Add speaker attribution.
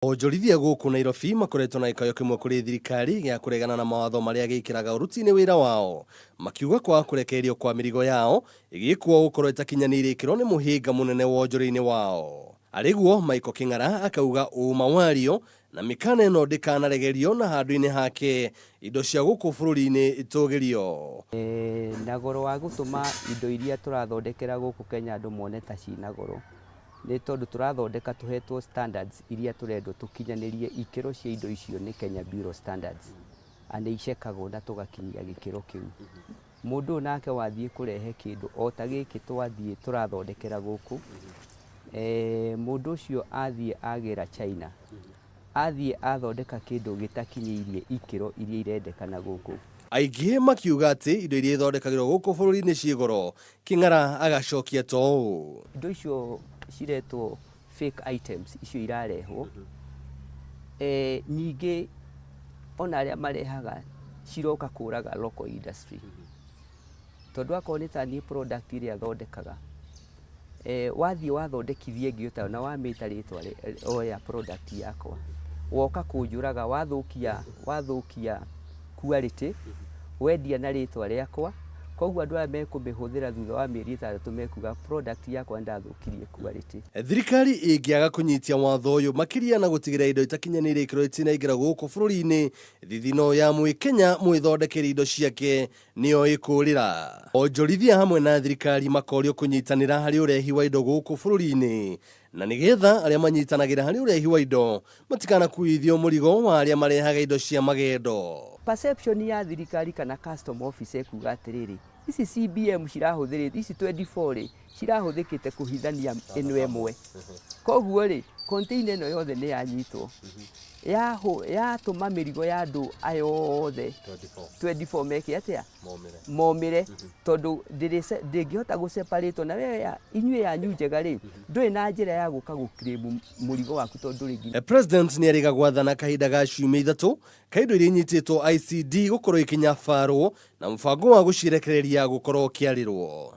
Speaker 1: Onjorithia gũkũ Nairobi makoretwo na gĩkayo kĩmwe kũrĩ thirikari gĩa kũregana na mawatho marĩa gĩkĩraga ũruti-inĩ wĩra wao, makiuga kwaga kũrekererio kwa mĩrigo yao ĩgĩkuo gũkorwo ĩtakinyanĩirie ikĩro nĩ mũhĩnga mũnene wonjoria-inĩ wao. Arĩguo Michael Kĩng'ara akauga ũma wario na mĩkana ĩno ndĩkanaregerio na handũ-inĩ hake indo cia gũkũ bũrũri-inĩ itũgĩrio.
Speaker 2: Na goro wa gũtũma indo iria tũrathondekera gũkũ Kenya andũ mone ta ciĩna goro, nĩ tondũ tũrathondeka tũhetwo standards iria tũrendwo tũkinyanĩrie ikĩro cia indo icio nĩ Kenya Bureau Standards, na nĩ icekagwo na tũgakinyia gĩkĩro kĩu. Mũndũ ũyũ nake wathiĩ kũrehe kĩndũ o ta gĩkĩ twathiĩ tũrathondekera gũkũ, mũndũ ũcio athiĩ agĩra China, athiĩ athondeka kĩndũ gĩtakinyĩirie ikĩro iria irendekana gũkũ.
Speaker 1: Aingĩ makiuga atĩ indo iria ithondekagĩrwo gũkũ bũrũri-inĩ ciĩ goro, Kĩng'ara agacokia ta ũũ.
Speaker 2: Indo icio ciretwo fake items icio irarehwo, nyingĩ ona arĩa marehaga ciroka kũraga local industry. Tondũ akorwo nĩ ta niĩ product ĩrĩa thondekaga, wathiĩ wathondekithia ĩngĩ tayo na wamĩta rĩtwa o ya product yakwa, woka kũnjũraga wathũkia wathũkia quality, wendia na rĩtwa rĩakwa, koguo andũ aya mekũmĩhũthĩra thutha wa mĩeri 6 mekuga product yakwa nĩndathũkirie quality.
Speaker 1: Thirikari ĩngĩaga kũnyitia watho ũyũ makĩria na gũtigĩrĩra indo itakinyanĩirie ikĩro itinaingĩra gũkũ bũrũri-inĩ, thithino ya mwĩkenya mwĩthondekeri indo ciake nĩyo ĩkũrĩra. Onjorithia hamwe na thirikari makorio kũnyitanĩra harĩ ũrehi wa indo gũkũ bũrũri-inĩ na nĩgetha arĩa manyitanagĩra harĩ ũrehi wa indo matikanakuithio mũrigo wa arĩa marehaga indo cia magendo.
Speaker 2: Perception ya thirikari kana custom officer ekuga atĩrĩrĩ, ici CBM cirahũthĩrĩte, ici 24 rĩ, cirahũthĩkĩte kũhithania ĩno ĩmwe. Koguo rĩ, container ĩno yothe nĩ yanyitwo. Yatũma mĩrigo ya andũ aya othe 24 meke atĩa? Momĩre. Tondũ ndĩngĩhota gũ separate na we inyuĩ yanyu njega rĩ, ndũrĩ na njĩra ya gũka gũ claim mũrigo waku tondũ ndũrĩ nginya.
Speaker 1: President nĩ erĩga gwathana kahinda ga ciumia 3 ka indo iria inyitĩtwo ICD gũkorwo ikĩnyabarwo na mũbango wa gũcirekereria gũkorwo ũkĩarĩrwo.